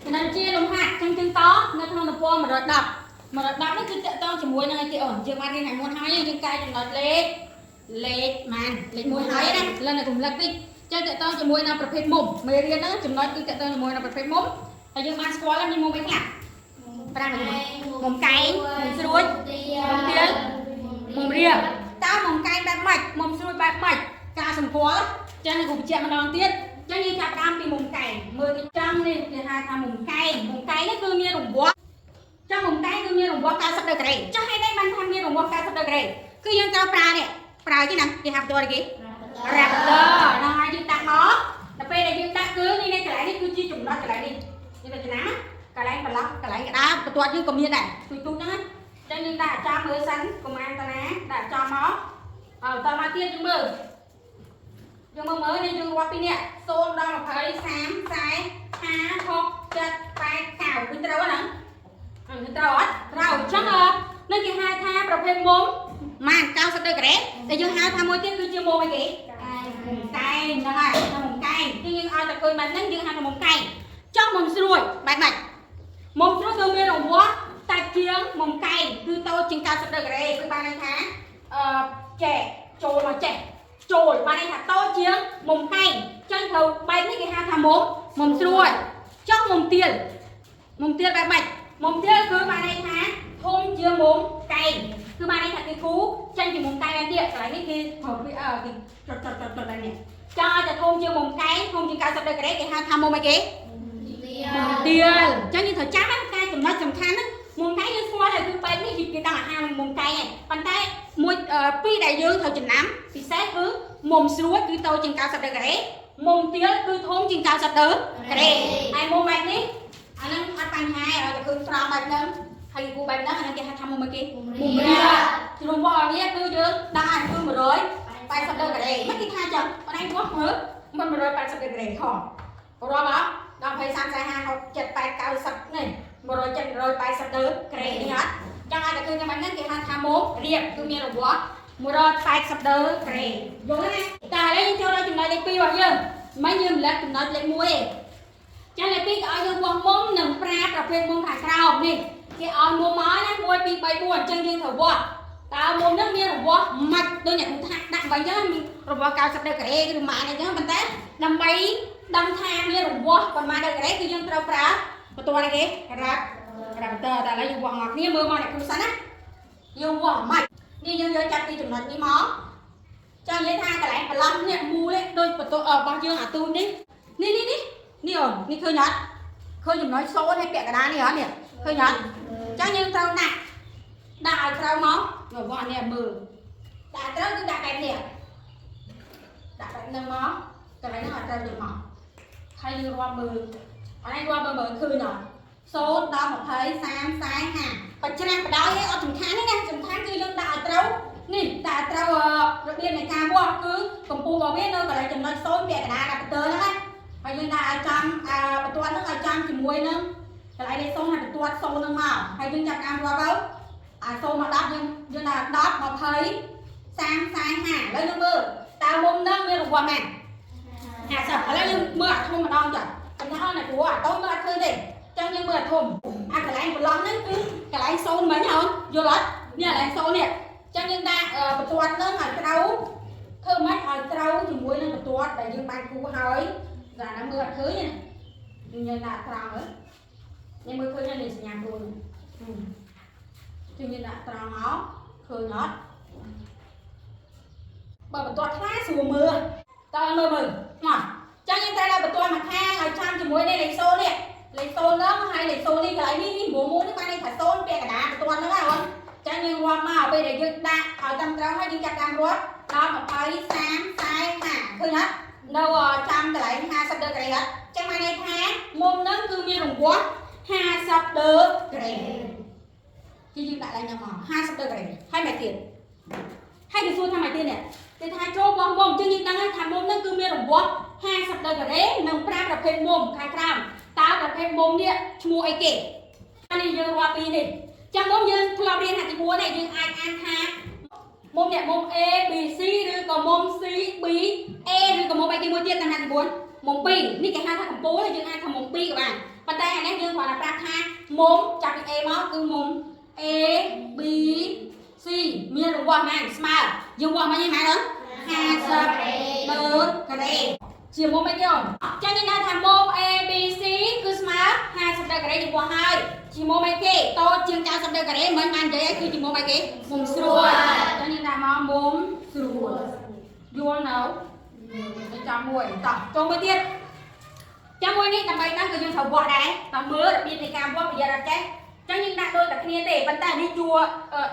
ចំណុចជាលំហាត់ចឹងចឹងតនៅក្នុងទំព័រ110 110នេះគឺតកតងជាមួយនឹងអីគេអូនយើងបានរៀនថ្ងៃមុនហើយយើងកែចំណុចលេខលេខម៉ានលេខ1ហើយណាលើនៅរំលឹកតិចចឹងតកតងជាមួយនឹងប្រភេទមុំមេរៀនហ្នឹងចំណុចគឺតកតងជាមួយនឹងប្រភេទមុំហើយយើងបានស្គាល់ហើយមានមុំអីខ្លះ5មុំកែងមុំស្រួចមុំទៀលមុំរៀបតើមុំកែងបែបម៉េចមុំស្រួចបែបម៉េចការសម្គាល់ចឹងគ្រូបញ្ជាក់ម្ដងទៀតចឹងយើងចាប់ផ្ដើមពីមុំកែងមើលទៅចំនេះគេហៅថាមុំកែងមុំកែងនេះគឺមានរង្វាស់ ចាំមុំកែងគឺមានរង្វាស់90ដឺក្រេចុះហេតុអីបានថាមានរង្វាស់90ដឺក្រេគឺយើងត្រូវប្រើនេះប្រើគេណាគេហៅបន្ទាត់គេ Raptor ហ្នឹងហើយយើងដាក់មកដល់ពេលដែលយើងដាក់គឺនេះនេះកន្លែងនេះគឺជាចំណុចកន្លែងនេះយើងទៅចំណាំកន្លែងប្រឡោះកន្លែងក្តារបន្ទាត់យើងក៏មានដែរទូចទូចហ្នឹងណាចឹងយើងដាក់ចាំមើលសិនកុំអានតាណាដាក់ចំមកអើតមកទៀតយើងមើលយើងមើលមើលនេះយើងរាប់ពីនេះ0ដល់20 30 40 50 60 70 80 90គឺត្រូវហ្នឹង អឺត្រូវអត់ត្រូវអញ្ចឹងនឹងគេហៅថាប្រភេទមុំម៉ាន90ដឺក្រេដែលយើងហៅថាមួយទៀតគឺជាមុំអីគេមុំកែងហ្នឹងហើយថាមុំកែងគឺយើងឲ្យតែឃើញបែបហ្នឹងយើងហៅថាមុំកែងចុះមុំស្រួចបែបម៉េចមុំស្រួចគឺមានរង្វាស់តិចជាងមុំកែងគឺតូចជាង90ដឺក្រេគឺបានន័យថាអឺចែកចូលមកចេះចូលបានន័យថាតូចជាងមុំកែងអញ្ចឹងត្រូវបែបនេះគេហៅថាមុំមុំស្រួចចុះមុំទៀលមុំទៀលបែបម៉េច មុំទៀតគឺបានន័យថាធំជាងមុំកែងគឺបានន័យថាគេគូចេញពីមុំកែងឡើងទៀតកន្លែងនេះគេប្រើពីអឺគេចុចចុចចុចចុចឡើងនេះចង់ឲ្យតែធំជាងមុំកែងធំជាង90ដឺក្រេគេហៅថាមុំអីគេមុំទៀលអញ្ចឹងយើងត្រូវចាំណាការចំណុចសំខាន់ហ្នឹងមុំកែងយើងស្គាល់ហើយគឺបែបនេះគេដឹងអាហារមុំកែងហើយប៉ុន្តែមួយពីរដែលយើងត្រូវចំណាំពិសេសគឺមុំស្រួចគឺតូចជាង90ដឺក្រេមុំទៀលគឺធំជាង90ដឺក្រេហើយមុំបែបនេះ អាហ្នឹងអត់បញ្ហាឲ្យតែឃើញត្រង់បែបហ្នឹងហើយគូបែបហ្នឹងអាហ្នឹងគេហៅថាមុំអីគេមុំរៀបជ្រុំវល់នេះគឺយើងដាក់ឲ្យគឺ180ដឺក្រេមិនគេថាចឹងបងឯងវាស់មើលមិន180ដឺក្រេខុសរាប់អត់ដល់20 30 40 50 60 70 80 90នេះ170 180ដឺក្រេនេះអត់ចង់ឲ្យតែឃើញតែបែបហ្នឹងគេហៅថាមុំរៀបគឺមានរង្វាស់180ដឺក្រេយល់ទេណាតែឥឡូវយើងចូលដល់ចំណុចលេខ2របស់យើងមិនយើងរំលឹកចំណុចលេខ1ទេ ចាលេខ2គេឲ្យយើងវាស់មុំនិងប្រើប្រភេទមុំខាងក្រោមនេះគេឲ្យមុំមកណា1 2 3 4អញ្ចឹងយើងត្រូវវាស់តើមុំហ្នឹងមានរង្វាស់ម៉ាច់ដូចអ្នកគ្រូថាដាក់បាញ់អញ្ចឹងមានរង្វាស់90ដឺក្រេឬម៉ានអញ្ចឹងប៉ុន្តែដើម្បីដឹងថាមានរង្វាស់ប៉ុន្មានដឺក្រេគឺយើងត្រូវប្រើបន្ទាត់អីគេរ៉ាប់រ៉ាប់តើតែឥឡូវយើងវាស់មកគ្នាមើលមកអ្នកគ្រូសិនណាយើងវាស់ម៉ាច់នេះយើងយកចាប់ពីចំណុចនេះមកចង់និយាយថាកន្លែងប្រឡោះនេះមូលនេះដូចបន្ទាត់របស់យើងអាទូចនេះនេះនេះនេះ នេះអូននេះឃើញអត់ឃើញចំណុចសូន្យហើយពាក់កណ្ដាលនេះអត់នេះឃើញអត់អញ្ចឹងយើងត្រូវដាក់ដាក់ឲ្យត្រូវមករបស់នេះមើលដាក់ត្រូវគឺដាក់បែបនេះដាក់បែបហ្នឹងមកកន្លែងហ្នឹងឲ្យត្រូវទៅមកហើយយើងរាប់មើលអត់ឯងរាប់មើលមើលឃើញអត់0 10 20 30 40 50បច្ច្រាស់បដោយឯងអត់សំខាន់ទេណាសំខាន់គឺយើងដាក់ឲ្យត្រូវនេះដាក់ឲ្យត្រូវរបៀបនៃការវាស់គឺកម្ពស់របស់វានៅកន្លែងចំណុច0ពាក់កណ្ដាលដាក់បន្ទើហ្នឹងណា ហើយយើងដាក់ឲ្យចំអឺបន្ទាត់ហ្នឹងឲ្យចំជាមួយនឹងកន្លែងលេខ0ហើយបន្ទាត់0ហ្នឹងមកហើយយើងចាប់តាមរាប់ទៅអា0មក10យើងយើងដាក់10 20 30 40 50ឥឡូវយើងមើលតើមុំហ្នឹងមានរង្វាស់ម៉ាន50ឥឡូវយើងមើលអាធំម្ដងចុះចំណាស់ណាព្រោះអាតូចមើលអត់ឃើញទេចឹងយើងមើលអាធំអាកន្លែងប្រឡោះហ្នឹងគឺកន្លែង0មិញអូនយល់អត់នេះកន្លែង0នេះចឹងយើងដាក់បន្ទាត់ហ្នឹងឲ្យត្រូវធ្វើម៉េចឲ្យត្រូវជាមួយនឹងបន្ទាត់ដែលយើងបានគូហើយ ចាណាមើលអត់ឃើញទេយើងដាក់ត្រង់មើលញ៉ឹមមើលឃើញនេះសញ្ញាព្រួយជិះយើងដាក់ត្រង់មកឃើញអត់បើបន្ទាត់ថ្លាស្រួលមើលតើមើលមើលមកចឹងយើងត្រូវដាក់បន្ទាត់មកខាងឲ្យចាំជាមួយនេះលេខ0នេះលេខ0ហ្នឹងហើយលេខ0នេះកន្លែងនេះនេះមួយមួយនេះបានន័យថា0ពាក់កណ្ដាលបន្ទាត់ហ្នឹងណាអូនចឹងយើងរាប់មកពេលដែលយើងដាក់ឲ្យតាមត្រង់ហើយយើងចាប់តាមរាប់10 20 30 40 50ឃើញអត់ នៅចាំកន្លែង50ដឺក្រេអត់ចឹងបានន័យថាមុំហ្នឹងគឺមានរង្វាស់50ដឺក្រេជាយើងដាក់ឡើងញ៉ាំមក50ដឺក្រេហើយមកទៀតហើយគេសួរថាមកទៀតនេះគេថាចូលវាស់មុំចឹងយើងដឹងហើយថាមុំហ្នឹងគឺមានរង្វាស់50ដឺក្រេនិង5ប្រភេទមុំខាងក្រោមតើប្រភេទមុំនេះឈ្មោះអីគេនេះយើងរាប់ពីនេះចឹងមុំយើងធ្លាប់រៀនហាទី4នេះយើងអាចអានថាមុំនេះមុំ A B C ឬក៏មុំ C B A ឬក៏មុំអីគេមួយទៀតតាមហាទី4មុំ2នេះគេហៅថាកម្ពូលយើងអាចថាមុំ2ក៏បានប៉ុន្តែ អានេះយើងគ្រាន់តែប្រាប់ថាមុំចាប់ពី A មកគឺមុំ A B C មានរង្វាស់ប៉ុន្មានស្មើយើងវាស់មកនេះម៉ែហ្នឹង50ដឺក្រេជាមុំអីគេអូនចឹងយើងដាក់ថាមុំ A B C គឺស្មើ50ដឺក្រេយើងវាស់ហើយជាមុំអីគេតូចជាង90ដឺក្រេមិនបាននិយាយអីគឺជាមុំអីគេមុំស្រួលចឹងយើងដាក់មកមុំស្រួលយល់នៅទៅចាំមួយតោះចូលមួយទៀតចាំមួយនេះដើម្បីដឹងក៏យើងត្រូវវាស់ដែរតើមើលរបៀបនៃការវាស់ប្រយ័ត្នអត់ចេះចឹងយើងដាក់ដូចតែគ្នាទេប៉ុន្តែនេះជួ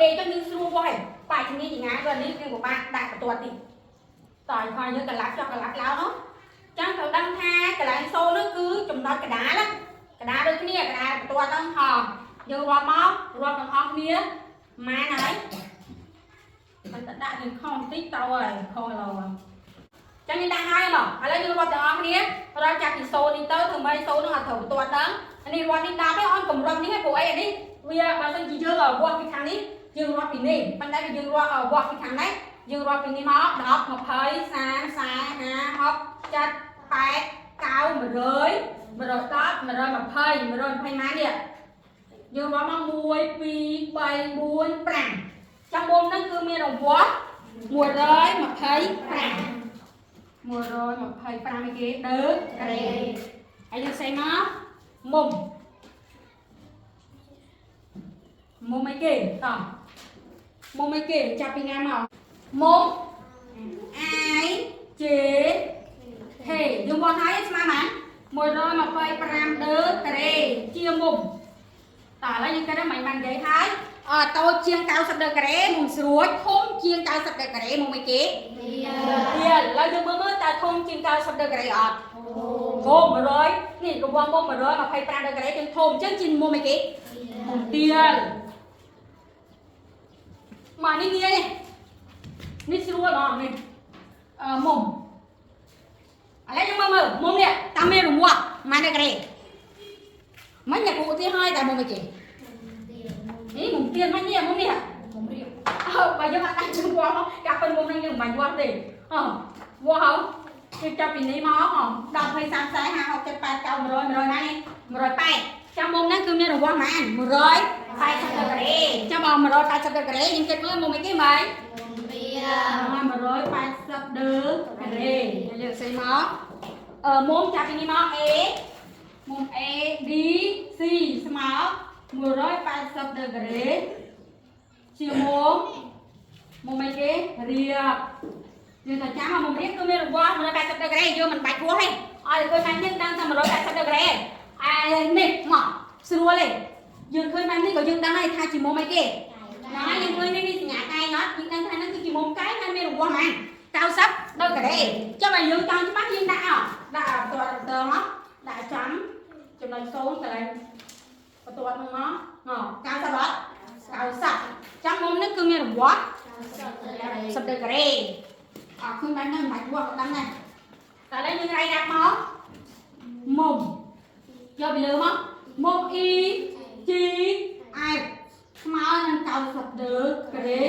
ដេចឹងយើងស្រួលវាស់ឯងបាច់ជំនាញចងាក៏នេះយើងពិបាកដាក់បន្ទាត់តិចតើឲ្យយើងកន្លាប់ចុះកន្លាប់ឡើងហ៎ចឹងត្រូវដឹងថាកន្លែងសូនោះគឺចំណុចកដាលណាកដាលដូចគ្នាកដាលបន្ទាត់ហ្នឹងហ៎យើងរាប់មករាប់ទាំងអស់គ្នាម៉ានហើយមិនតែដាក់យើងខំបន្តិចទៅហើយខុសឡូវចឹងយើងដាក់ហើយមកឥឡូវយើងរាប់ទាំងអស់គ្នារាប់ចាប់ពីសូនេះទៅធ្វើម៉េចសូនោះអត់ត្រូវបន្ទាត់ហ្នឹងនេះរាប់នេះ10ទេអូនកម្រិតនេះឯងព្រោះអីអានេះវាបើសិនជាយើងវាស់ពីខាងនេះយើងរាប់ពីនេះប៉ុន្តែវាយើងរាប់វាស់ពីខាងនេះយើងរាប់ពីនេះមក10 20 30 40 50 60 70 80 9 100 110 120 120ម៉ានេះយើងរាប់មក1 2 3 4 5ចាំមុំហ្នឹងគឺមានរង្វាស់125 125ឯគេដឺក្រេហើយយើងសេមកមុំមុំអីគេតោះមុំអីគេចាប់ពីណាមកមុំ I J K យើងវាស់ហើយស្មើប៉ុន្មាន125ដឺក្រេជាមុំតោះឥឡូវយើងគិតថាមិនបាននិយាយហើយអត់តូចជាង90ដឺក្រេមុំស្រួចធំជាង90ដឺក្រេមុំអីគេ វាឥឡូវយើងមើលមើលតើធំជាង90ដឺក្រេអត់ធំ100នេះរង្វាស់មុំ125ដឺក្រេជាងធំអញ្ចឹងជាមុំអីគេមុំទៀលមកនេះងាយនេះស្រួលបងនេះអឺមុំឥឡូវយើងមើលមើលមុំនេះតាមមានរង្វាស់ម៉ានដឺក្រេមិនអ្នកគ្រូឧទាហរណ៍តែមុំអីគេនេះមុំទៀលមិននេះមុំនេះមុំរៀបអើបើយើងអត់ដាក់ជើងវាស់មកកាប់ប៉ុនមុំនេះយើងមិនបាច់វាស់ទេអវាស់ហើយគឺចាប់ពីនេះមកហ៎10 20 30 40 50 60 70 80 9 100 100ណានេះ180ចាំមុំហ្នឹងគឺមានរង្វាស់ប៉ុន្មាន180ដឺក្រេចាំបើ180ដឺក្រេយើងគិតមើលមុំអីគេម៉េច180ដឺក្រេយើងសេមកអឺមុំចាប់ពីនេះមក A មុំ A D C ស្មើ180ដឺក្រេជាមុំមុំអីគេរៀបយើងតែចាំមុំរៀបគឺមានរង្វាស់180ដឺក្រេយើងមិនបាច់វាស់ទេឲ្យតែឃើញបានយើងដឹងថា180ដឺក្រេអានេះមកស្រួលទេយើងឃើញបាននេះក៏យើងដឹងហើយថាជាមុំអីគេណាយើងឃើញនេះនេះសញ្ញាកែងអត់យើងដឹងថានឹងគឺជាមុំកែងហើយមានរង្វាស់ប៉ុន្មាន90ដឺក្រេចុះបើយើងចង់ច្បាស់យើងដាក់អត់ដាក់អត់តើមកដាក់ចំចំណុច0កន្លែងបន្ទាត់ហ្នឹងមក90អត់90ចាំមុំនេះគឺមានរង្វាស់10ដឺក្រេអត់ឃើញបានហ្នឹងមិនបាច់វាស់ក៏ដឹងដែរតែឥឡូវយើងរៃដាក់មកមុំយកពីលើមកមុំ E G F ស្មើនឹង90ដឺក្រេ